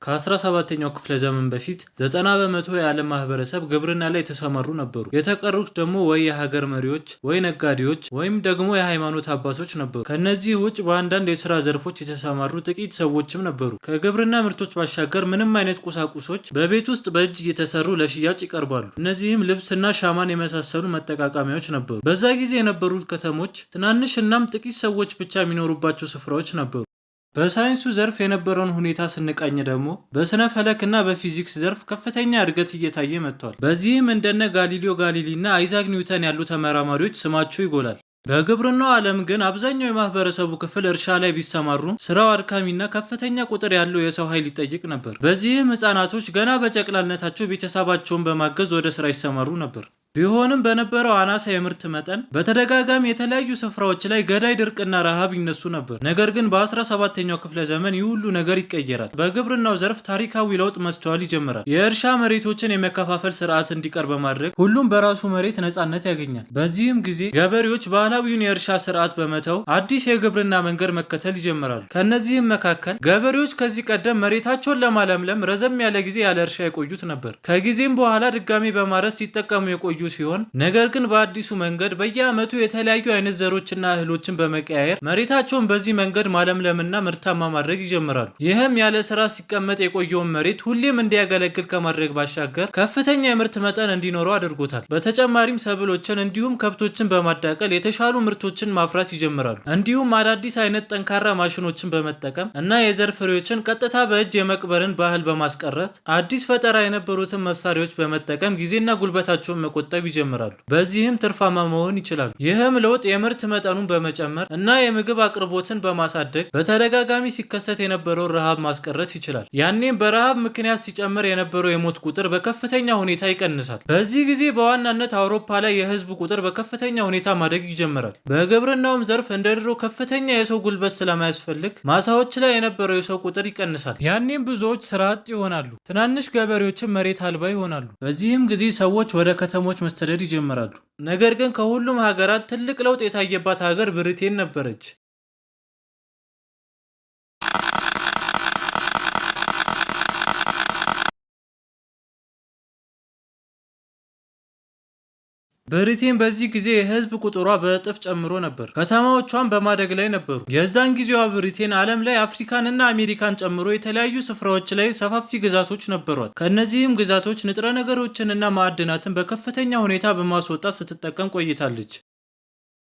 ከ17ኛው ክፍለ ዘመን በፊት 90% የዓለም ማህበረሰብ ግብርና ላይ የተሰማሩ ነበሩ። የተቀሩት ደግሞ ወይ የሀገር መሪዎች፣ ወይ ነጋዴዎች ወይም ደግሞ የሃይማኖት አባቶች ነበሩ። ከነዚህ ውጭ በአንዳንድ የስራ ዘርፎች የተሰማሩ ጥቂት ሰዎችም ነበሩ። ከግብርና ምርቶች ባሻገር ምንም አይነት ቁሳቁሶች በቤት ውስጥ በእጅ እየተሰሩ ለሽያጭ ይቀርባሉ። እነዚህም ልብስና ሻማን የመሳሰሉ መጠቃቀሚያዎች ነበሩ። በዛ ጊዜ የነበሩት ከተሞች ትናንሽ እናም ጥቂት ሰዎች ብቻ የሚኖሩባቸው ስፍራዎች ነበሩ። በሳይንሱ ዘርፍ የነበረውን ሁኔታ ስንቃኝ ደግሞ በስነ ፈለክ እና በፊዚክስ ዘርፍ ከፍተኛ እድገት እየታየ መጥቷል። በዚህም እንደነ ጋሊሊዮ ጋሊሊ እና አይዛክ ኒውተን ያሉ ተመራማሪዎች ስማቸው ይጎላል። በግብርናው ዓለም ግን አብዛኛው የማህበረሰቡ ክፍል እርሻ ላይ ቢሰማሩም ስራው አድካሚና ከፍተኛ ቁጥር ያለው የሰው ኃይል ይጠይቅ ነበር። በዚህም ህጻናቶች ገና በጨቅላነታቸው ቤተሰባቸውን በማገዝ ወደ ስራ ይሰማሩ ነበር። ቢሆንም በነበረው አናሳ የምርት መጠን በተደጋጋሚ የተለያዩ ስፍራዎች ላይ ገዳይ ድርቅና ረሃብ ይነሱ ነበር። ነገር ግን በ17ኛው ክፍለ ዘመን ይህ ሁሉ ነገር ይቀየራል። በግብርናው ዘርፍ ታሪካዊ ለውጥ መስተዋል ይጀምራል። የእርሻ መሬቶችን የመከፋፈል ስርዓት እንዲቀር በማድረግ ሁሉም በራሱ መሬት ነጻነት ያገኛል። በዚህም ጊዜ ገበሬዎች ባህላዊውን የእርሻ ስርዓት በመተው አዲስ የግብርና መንገድ መከተል ይጀምራሉ። ከእነዚህም መካከል ገበሬዎች ከዚህ ቀደም መሬታቸውን ለማለምለም ረዘም ያለ ጊዜ ያለ እርሻ የቆዩት ነበር። ከጊዜም በኋላ ድጋሚ በማረስ ሲጠቀሙ የቆዩ ሲሆን ነገር ግን በአዲሱ መንገድ በየዓመቱ የተለያዩ አይነት ዘሮችና እህሎችን በመቀያየር መሬታቸውን በዚህ መንገድ ማለምለምና ምርታማ ማድረግ ይጀምራሉ። ይህም ያለ ስራ ሲቀመጥ የቆየውን መሬት ሁሌም እንዲያገለግል ከማድረግ ባሻገር ከፍተኛ የምርት መጠን እንዲኖረው አድርጎታል። በተጨማሪም ሰብሎችን እንዲሁም ከብቶችን በማዳቀል የተሻሉ ምርቶችን ማፍራት ይጀምራሉ። እንዲሁም አዳዲስ አይነት ጠንካራ ማሽኖችን በመጠቀም እና የዘር ፍሬዎችን ቀጥታ በእጅ የመቅበርን ባህል በማስቀረት አዲስ ፈጠራ የነበሩትን መሳሪያዎች በመጠቀም ጊዜና ጉልበታቸውን መቆጠብ ይጀምራሉ። በዚህም ትርፋማ መሆን ይችላሉ። ይህም ለውጥ የምርት መጠኑን በመጨመር እና የምግብ አቅርቦትን በማሳደግ በተደጋጋሚ ሲከሰት የነበረውን ረሃብ ማስቀረት ይችላል። ያኔም በረሃብ ምክንያት ሲጨምር የነበረው የሞት ቁጥር በከፍተኛ ሁኔታ ይቀንሳል። በዚህ ጊዜ በዋናነት አውሮፓ ላይ የህዝብ ቁጥር በከፍተኛ ሁኔታ ማደግ ይጀምራል። በግብርናውም ዘርፍ እንደ ድሮ ከፍተኛ የሰው ጉልበት ስለማያስፈልግ ማሳዎች ላይ የነበረው የሰው ቁጥር ይቀንሳል። ያኔም ብዙዎች ስራ አጥ ይሆናሉ። ትናንሽ ገበሬዎችም መሬት አልባ ይሆናሉ። በዚህም ጊዜ ሰዎች ወደ ከተሞች መሰደድ ይጀምራሉ። ነገር ግን ከሁሉም ሀገራት ትልቅ ለውጥ የታየባት ሀገር ብሪቴን ነበረች። ብሪቴን በዚህ ጊዜ የህዝብ ቁጥሯ በእጥፍ ጨምሮ ነበር። ከተማዎቿም በማደግ ላይ ነበሩ። የዛን ጊዜዋ ብሪቴን ዓለም ላይ አፍሪካን እና አሜሪካን ጨምሮ የተለያዩ ስፍራዎች ላይ ሰፋፊ ግዛቶች ነበሯት። ከእነዚህም ግዛቶች ንጥረ ነገሮችን እና ማዕድናትን በከፍተኛ ሁኔታ በማስወጣት ስትጠቀም ቆይታለች።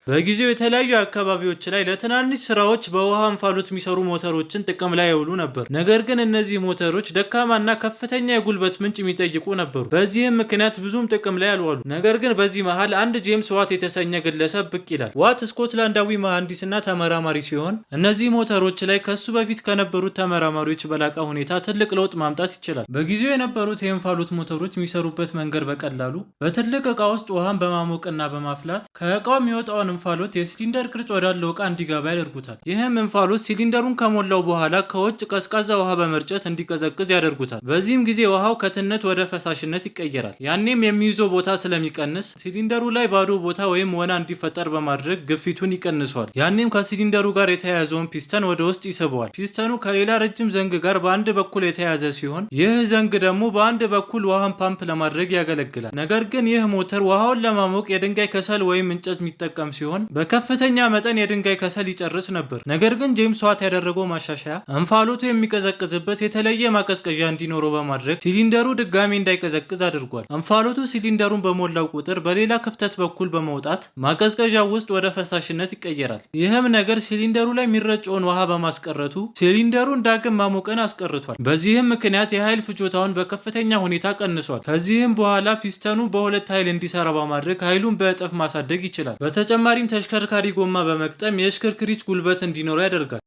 በጊዜው የተለያዩ አካባቢዎች ላይ ለትናንሽ ስራዎች በውሃ እንፋሎት የሚሰሩ ሞተሮችን ጥቅም ላይ ያውሉ ነበር። ነገር ግን እነዚህ ሞተሮች ደካማና ከፍተኛ የጉልበት ምንጭ የሚጠይቁ ነበሩ። በዚህም ምክንያት ብዙም ጥቅም ላይ አልዋሉ። ነገር ግን በዚህ መሃል አንድ ጄምስ ዋት የተሰኘ ግለሰብ ብቅ ይላል። ዋት ስኮትላንዳዊ መሐንዲስና ተመራማሪ ሲሆን እነዚህ ሞተሮች ላይ ከሱ በፊት ከነበሩት ተመራማሪዎች በላቀ ሁኔታ ትልቅ ለውጥ ማምጣት ይችላል። በጊዜው የነበሩት የእንፋሎት ሞተሮች የሚሰሩበት መንገድ በቀላሉ በትልቅ ዕቃ ውስጥ ውሃን በማሞቅና በማፍላት ከዕቃው የሚወጣውን እንፋሎት የሲሊንደር ቅርጽ ወዳለው ዕቃ እንዲገባ ያደርጉታል። ይህም እንፋሎት ሲሊንደሩን ከሞላው በኋላ ከውጭ ቀዝቃዛ ውሃ በመርጨት እንዲቀዘቅዝ ያደርጉታል። በዚህም ጊዜ ውሃው ከትነት ወደ ፈሳሽነት ይቀየራል። ያኔም የሚይዘው ቦታ ስለሚቀንስ ሲሊንደሩ ላይ ባዶ ቦታ ወይም ወና እንዲፈጠር በማድረግ ግፊቱን ይቀንሰዋል። ያኔም ከሲሊንደሩ ጋር የተያያዘውን ፒስተን ወደ ውስጥ ይስበዋል። ፒስተኑ ከሌላ ረጅም ዘንግ ጋር በአንድ በኩል የተያያዘ ሲሆን ይህ ዘንግ ደግሞ በአንድ በኩል ውሃን ፓምፕ ለማድረግ ያገለግላል። ነገር ግን ይህ ሞተር ውሃውን ለማሞቅ የድንጋይ ከሰል ወይም እንጨት የሚጠቀም ሲሆን በከፍተኛ መጠን የድንጋይ ከሰል ይጨርስ ነበር። ነገር ግን ጄምስ ዋት ያደረገው ማሻሻያ እንፋሎቱ የሚቀዘቅዝበት የተለየ ማቀዝቀዣ እንዲኖረው በማድረግ ሲሊንደሩ ድጋሚ እንዳይቀዘቅዝ አድርጓል። እንፋሎቱ ሲሊንደሩን በሞላው ቁጥር በሌላ ክፍተት በኩል በመውጣት ማቀዝቀዣው ውስጥ ወደ ፈሳሽነት ይቀየራል። ይህም ነገር ሲሊንደሩ ላይ የሚረጨውን ውሃ በማስቀረቱ ሲሊንደሩን ዳግም ማሞቅን አስቀርቷል። በዚህም ምክንያት የኃይል ፍጆታውን በከፍተኛ ሁኔታ ቀንሷል። ከዚህም በኋላ ፒስተኑ በሁለት ኃይል እንዲሰራ በማድረግ ኃይሉን በእጥፍ ማሳደግ ይችላል። በተጨማሪም ተሽከርካሪ ጎማ በመግጠም የእሽክርክሪት ጉልበት እንዲኖረው ያደርጋል።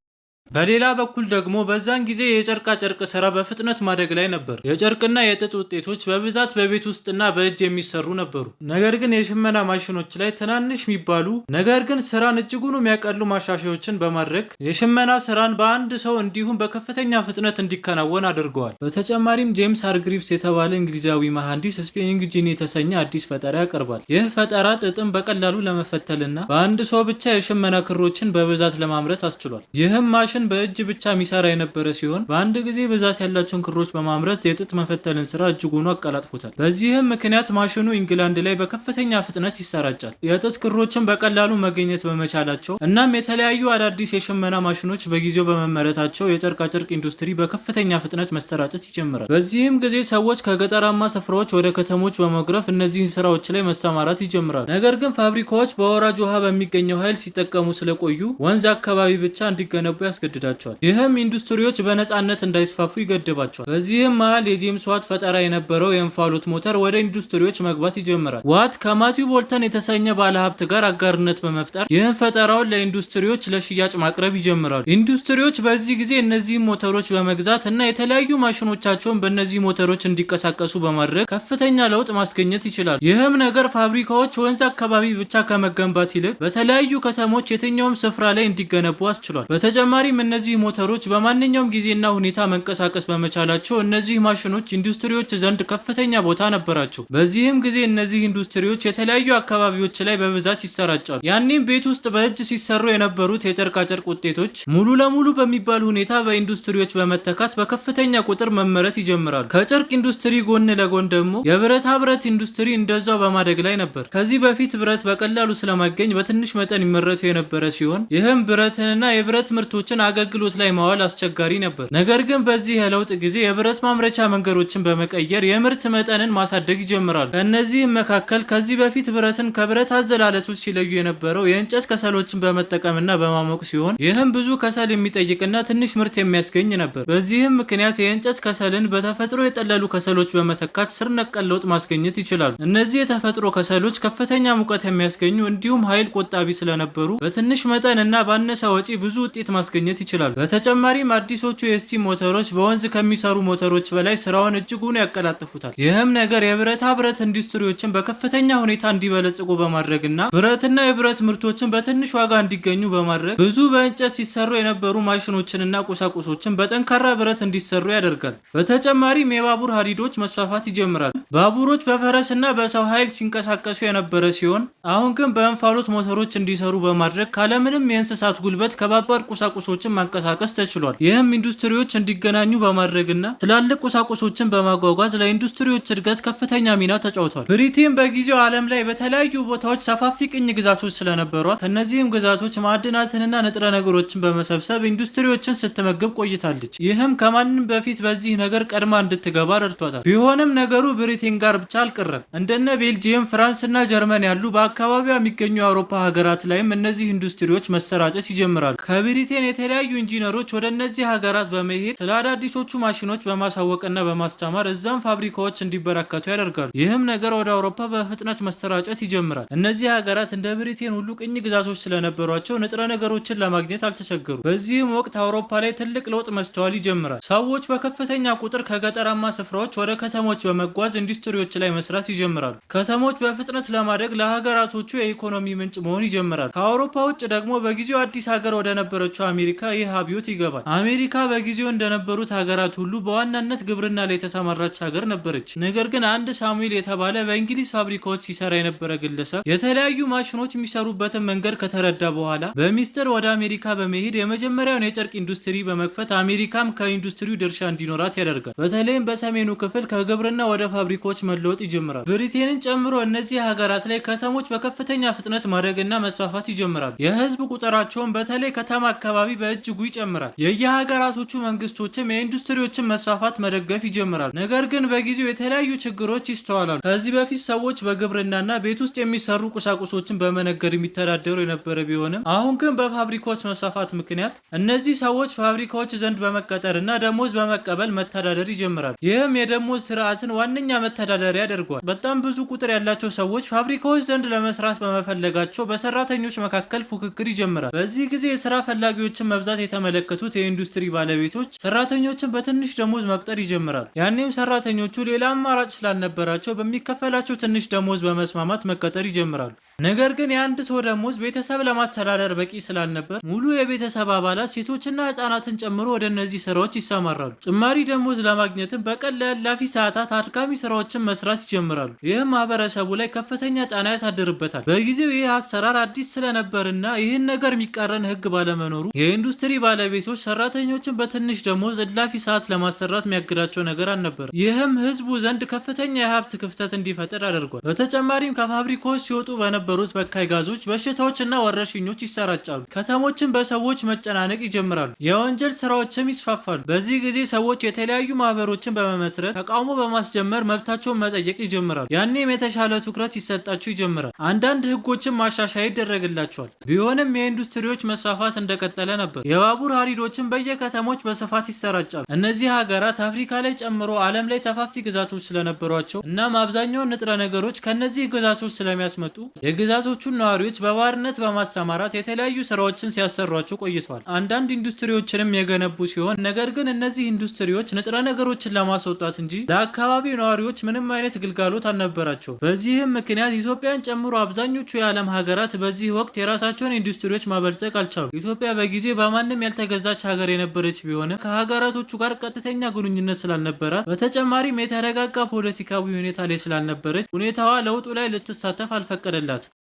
በሌላ በኩል ደግሞ በዛን ጊዜ የጨርቃ ጨርቅ ስራ በፍጥነት ማደግ ላይ ነበር። የጨርቅና የጥጥ ውጤቶች በብዛት በቤት ውስጥና በእጅ የሚሰሩ ነበሩ። ነገር ግን የሽመና ማሽኖች ላይ ትናንሽ የሚባሉ ነገር ግን ስራን እጅጉን የሚያቀሉ ማሻሻያዎችን በማድረግ የሽመና ስራን በአንድ ሰው እንዲሁም በከፍተኛ ፍጥነት እንዲከናወን አድርገዋል። በተጨማሪም ጄምስ ሃርግሪቭስ የተባለ እንግሊዛዊ መሐንዲስ spinning jenny የተሰኘ አዲስ ፈጠራ ያቀርባል። ይህ ፈጠራ ጥጥን በቀላሉ ለመፈተልና በአንድ ሰው ብቻ የሽመና ክሮችን በብዛት ለማምረት አስችሏል። ይህም ማሽን ማሽን በእጅ ብቻ የሚሰራ የነበረ ሲሆን በአንድ ጊዜ ብዛት ያላቸውን ክሮች በማምረት የጥጥ መፈተልን ስራ እጅጉኑ አቀላጥፎታል። በዚህም ምክንያት ማሽኑ ኢንግላንድ ላይ በከፍተኛ ፍጥነት ይሰራጫል። የጥጥ ክሮችን በቀላሉ መገኘት በመቻላቸው እናም የተለያዩ አዳዲስ የሽመና ማሽኖች በጊዜው በመመረታቸው የጨርቃጨርቅ ኢንዱስትሪ በከፍተኛ ፍጥነት መሰራጨት ይጀምራል። በዚህም ጊዜ ሰዎች ከገጠራማ ስፍራዎች ወደ ከተሞች በመጉረፍ እነዚህን ስራዎች ላይ መሰማራት ይጀምራሉ። ነገር ግን ፋብሪካዎች በወራጅ ውሃ በሚገኘው ኃይል ሲጠቀሙ ስለቆዩ ወንዝ አካባቢ ብቻ እንዲገነቡ ያስገድዳቸዋል። ይህም ኢንዱስትሪዎች በነጻነት እንዳይስፋፉ ይገድባቸዋል። በዚህም መሃል የጄምስ ዋት ፈጠራ የነበረው የእንፋሎት ሞተር ወደ ኢንዱስትሪዎች መግባት ይጀምራል። ዋት ከማቲው ቦልተን የተሰኘ ባለሀብት ጋር አጋርነት በመፍጠር ይህን ፈጠራውን ለኢንዱስትሪዎች ለሽያጭ ማቅረብ ይጀምራሉ። ኢንዱስትሪዎች በዚህ ጊዜ እነዚህን ሞተሮች በመግዛት እና የተለያዩ ማሽኖቻቸውን በእነዚህ ሞተሮች እንዲንቀሳቀሱ በማድረግ ከፍተኛ ለውጥ ማስገኘት ይችላሉ። ይህም ነገር ፋብሪካዎች ወንዝ አካባቢ ብቻ ከመገንባት ይልቅ በተለያዩ ከተሞች የትኛውም ስፍራ ላይ እንዲገነቡ አስችሏል። በተጨማሪም እነዚህ ሞተሮች በማንኛውም ጊዜና ሁኔታ መንቀሳቀስ በመቻላቸው እነዚህ ማሽኖች ኢንዱስትሪዎች ዘንድ ከፍተኛ ቦታ ነበራቸው። በዚህም ጊዜ እነዚህ ኢንዱስትሪዎች የተለያዩ አካባቢዎች ላይ በብዛት ይሰራጫሉ። ያኔም ቤት ውስጥ በእጅ ሲሰሩ የነበሩት የጨርቃጨርቅ ውጤቶች ሙሉ ለሙሉ በሚባል ሁኔታ በኢንዱስትሪዎች በመተካት በከፍተኛ ቁጥር መመረት ይጀምራሉ። ከጨርቅ ኢንዱስትሪ ጎን ለጎን ደግሞ የብረታ ብረት ኢንዱስትሪ እንደዛው በማደግ ላይ ነበር። ከዚህ በፊት ብረት በቀላሉ ስለማይገኝ በትንሽ መጠን ይመረቱ የነበረ ሲሆን ይህም ብረትንና የብረት ምርቶችን አገልግሎት ላይ ማዋል አስቸጋሪ ነበር። ነገር ግን በዚህ የለውጥ ጊዜ የብረት ማምረቻ መንገዶችን በመቀየር የምርት መጠንን ማሳደግ ይጀምራሉ። ከእነዚህም መካከል ከዚህ በፊት ብረትን ከብረት አዘላለቶች ሲለዩ የነበረው የእንጨት ከሰሎችን በመጠቀምና በማሞቅ ሲሆን ይህም ብዙ ከሰል የሚጠይቅና ትንሽ ምርት የሚያስገኝ ነበር። በዚህም ምክንያት የእንጨት ከሰልን በተፈጥሮ የጠለሉ ከሰሎች በመተካት ስር ነቀል ለውጥ ማስገኘት ይችላሉ። እነዚህ የተፈጥሮ ከሰሎች ከፍተኛ ሙቀት የሚያስገኙ እንዲሁም ኃይል ቆጣቢ ስለነበሩ በትንሽ መጠን እና ባነሰ ወጪ ብዙ ውጤት ማስገኘት ይችላሉ። በተጨማሪም አዲሶቹ የ steam ሞተሮች በወንዝ ከሚሰሩ ሞተሮች በላይ ስራውን እጅጉን ያቀላጥፉታል። ይህም ነገር የብረታ ብረት ኢንዱስትሪዎችን በከፍተኛ ሁኔታ እንዲበለጽጉ በማድረግና ብረትና የብረት ምርቶችን በትንሽ ዋጋ እንዲገኙ በማድረግ ብዙ በእንጨት ሲሰሩ የነበሩ ማሽኖችንና ቁሳቁሶችን በጠንካራ ብረት እንዲሰሩ ያደርጋል። በተጨማሪም የባቡር ሀዲዶች መስፋፋት ይጀምራል። ባቡሮች በፈረስና በሰው ኃይል ሲንቀሳቀሱ የነበረ ሲሆን አሁን ግን በእንፋሎት ሞተሮች እንዲሰሩ በማድረግ ካለምንም የእንስሳት ጉልበት ከባባድ ቁሳቁሶችን ማንቀሳቀስ ተችሏል። ይህም ኢንዱስትሪዎች እንዲገናኙ በማድረግና ትላልቅ ቁሳቁሶችን በማጓጓዝ ለኢንዱስትሪዎች እድገት ከፍተኛ ሚና ተጫውቷል። ብሪቴን በጊዜው ዓለም ላይ በተለያዩ ቦታዎች ሰፋፊ ቅኝ ግዛቶች ስለነበሯት ከእነዚህም ግዛቶች ማዕድናትንና ንጥረ ነገሮችን በመሰብሰብ ኢንዱስትሪዎችን ስትመግብ ቆይታለች። ይህም ከማንም በፊት በዚህ ነገር ቀድማ እንድትገባ ረድቷታል። ቢሆንም ነገሩ ብሪቴን ጋር ብቻ አልቀረም። እንደነ ቤልጂየም፣ ፍራንስ እና ጀርመን ያሉ በአካባቢዋ የሚገኙ የአውሮፓ ሀገራት ላይም እነዚህ ኢንዱስትሪዎች መሰራጨት ይጀምራሉ። ከብሪቴን የተለያዩ ኢንጂነሮች ወደ እነዚህ ሀገራት በመሄድ ስለ አዳዲሶቹ ማሽኖች በማሳወቅና በማስተማር እዛም ፋብሪካዎች እንዲበራከቱ ያደርጋሉ። ይህም ነገር ወደ አውሮፓ በፍጥነት መሰራጨት ይጀምራል። እነዚህ ሀገራት እንደ ብሪቴን ሁሉ ቅኝ ግዛቶች ስለነበሯቸው ንጥረ ነገሮችን ለማግኘት አልተቸገሩ። በዚህም ወቅት አውሮፓ ላይ ትልቅ ለውጥ መስተዋል ይጀምራል። ሰዎች በከፍተኛ ቁጥር ከገጠራማ ስፍራዎች ወደ ከተሞች በመጓዝ ኢንዱስትሪዎች ላይ መስራት ይጀምራሉ። ከተሞች በፍጥነት ለማደግ ለሀገራቶቹ የኢኮኖሚ ምንጭ መሆን ይጀምራል። ከአውሮፓ ውጭ ደግሞ በጊዜው አዲስ ሀገር ወደ ነበረችው አሜሪካ ይህ አብዮት ይገባል። አሜሪካ በጊዜው እንደነበሩት ሀገራት ሁሉ በዋናነት ግብርና ላይ የተሰማራች ሀገር ነበረች። ነገር ግን አንድ ሳሙኤል የተባለ በእንግሊዝ ፋብሪካዎች ሲሰራ የነበረ ግለሰብ የተለያዩ ማሽኖች የሚሰሩበትን መንገድ ከተረዳ በኋላ በሚስጥር ወደ አሜሪካ በመሄድ የመጀመሪያውን የጨርቅ ኢንዱስትሪ በመክፈት አሜሪካም ከኢንዱስትሪው ድርሻ እንዲኖራት ያደርጋል። በተለይም በሰሜኑ ክፍል ከግብርና ወደ ፋብሪካዎች መለወጥ ይጀምራል። ብሪቴንን ጨምሮ እነዚህ ሀገራት ላይ ከተሞች በከፍተኛ ፍጥነት ማደግና መስፋፋት ይጀምራሉ። የህዝብ ቁጥራቸውን በተለይ ከተማ አካባቢ በእጅጉ ይጨምራል። የየሀገራቶቹ መንግስቶችም የኢንዱስትሪዎችን መስፋፋት መደገፍ ይጀምራሉ። ነገር ግን በጊዜው የተለያዩ ችግሮች ይስተዋላሉ። ከዚህ በፊት ሰዎች በግብርናና ቤት ውስጥ የሚሰሩ ቁሳቁሶችን በመነገድ የሚተዳደሩ የነበረ ቢሆንም አሁን ግን በፋብሪካዎች መስፋፋት ምክንያት እነዚህ ሰዎች ፋብሪካዎች ዘንድ በመቀጠርና ደሞዝ በመቀበል መተዳደር ይጀምራሉ። ይህም የደሞዝ ስርዓትን ዋነኛ መተዳደሪያ ያደርገዋል። በጣም ብዙ ቁጥር ያላቸው ሰዎች ፋብሪካዎች ዘንድ ለመስራት በመፈለጋቸው በሰራተኞች መካከል ፉክክር ይጀምራል። በዚህ ጊዜ የስራ ፈላጊዎችን መብዛት የተመለከቱት የኢንዱስትሪ ባለቤቶች ሰራተኞችን በትንሽ ደሞዝ መቅጠር ይጀምራሉ። ያኔም ሰራተኞቹ ሌላ አማራጭ ስላልነበራቸው በሚከፈላቸው ትንሽ ደሞዝ በመስማማት መቀጠር ይጀምራሉ። ነገር ግን የአንድ ሰው ደሞዝ ቤተሰብ ለማስተዳደር በቂ ስላልነበር ሙሉ የቤተሰብ አባላት ሴቶችና ህጻናትን ጨምሮ ወደ እነዚህ ስራዎች ይሰማራሉ። ጭማሪ ደሞዝ ለማግኘትም በቀን ለእላፊ ሰዓታት አድካሚ ስራዎችን መስራት ይጀምራሉ። ይህም ማህበረሰቡ ላይ ከፍተኛ ጫና ያሳድርበታል። በጊዜው ይህ አሰራር አዲስ ስለነበርና ይህን ነገር የሚቃረን ህግ ባለመኖሩ የኢንዱስትሪ የኢንዱስትሪ ባለቤቶች ሰራተኞችን በትንሽ ደሞዝ እላፊ ሰዓት ለማሰራት የሚያግዳቸው ነገር አልነበረም። ይህም ህዝቡ ዘንድ ከፍተኛ የሀብት ክፍተት እንዲፈጠር አድርጓል። በተጨማሪም ከፋብሪካዎች ሲወጡ በነበሩት በካይ ጋዞች በሽታዎችና ወረርሽኞች ይሰራጫሉ። ከተሞችን በሰዎች መጨናነቅ ይጀምራሉ። የወንጀል ስራዎችም ይስፋፋሉ። በዚህ ጊዜ ሰዎች የተለያዩ ማህበሮችን በመመስረት ተቃውሞ በማስጀመር መብታቸውን መጠየቅ ይጀምራሉ። ያኔም የተሻለ ትኩረት ይሰጣቸው ይጀምራል። አንዳንድ ህጎችን ማሻሻያ ይደረግላቸዋል። ቢሆንም የኢንዱስትሪዎች መስፋፋት እንደቀጠለ ነበር። የባቡር ሀዲዶችን በየከተሞች በስፋት ይሰራጫሉ። እነዚህ ሀገራት አፍሪካ ላይ ጨምሮ ዓለም ላይ ሰፋፊ ግዛቶች ስለነበሯቸው እናም አብዛኛውን ንጥረ ነገሮች ከነዚህ ግዛቶች ስለሚያስመጡ የግዛቶቹን ነዋሪዎች በባርነት በማሰማራት የተለያዩ ስራዎችን ሲያሰሯቸው ቆይተዋል። አንዳንድ ኢንዱስትሪዎችንም የገነቡ ሲሆን ነገር ግን እነዚህ ኢንዱስትሪዎች ንጥረ ነገሮችን ለማስወጣት እንጂ ለአካባቢው ነዋሪዎች ምንም አይነት ግልጋሎት አልነበራቸውም። በዚህም ምክንያት ኢትዮጵያን ጨምሮ አብዛኞቹ የዓለም ሀገራት በዚህ ወቅት የራሳቸውን ኢንዱስትሪዎች ማበልጸግ አልቻሉም። ኢትዮጵያ በጊዜ በማንም ያልተገዛች ሀገር የነበረች ቢሆንም ከሀገራቶቹ ጋር ቀጥተኛ ግንኙነት ስላልነበራት፣ በተጨማሪም የተረጋጋ ፖለቲካዊ ሁኔታ ላይ ስላልነበረች ሁኔታዋ ለውጡ ላይ ልትሳተፍ አልፈቀደላትም።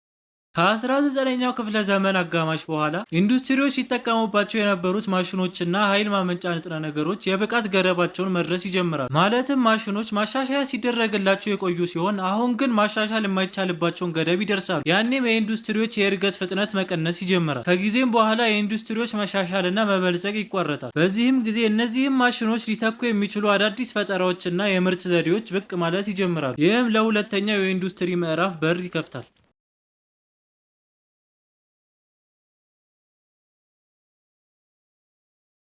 ከ19ኛው ክፍለ ዘመን አጋማሽ በኋላ ኢንዱስትሪዎች ሲጠቀሙባቸው የነበሩት ማሽኖችና ኃይል ማመንጫ ንጥረ ነገሮች የብቃት ገደባቸውን መድረስ ይጀምራሉ። ማለትም ማሽኖች ማሻሻያ ሲደረግላቸው የቆዩ ሲሆን አሁን ግን ማሻሻል የማይቻልባቸውን ገደብ ይደርሳሉ። ያኔም የኢንዱስትሪዎች የእድገት ፍጥነት መቀነስ ይጀምራል። ከጊዜም በኋላ የኢንዱስትሪዎች መሻሻልና መበልጸግ ይቋረጣል። በዚህም ጊዜ እነዚህም ማሽኖች ሊተኩ የሚችሉ አዳዲስ ፈጠራዎችና የምርት ዘዴዎች ብቅ ማለት ይጀምራሉ። ይህም ለሁለተኛው የኢንዱስትሪ ምዕራፍ በር ይከፍታል።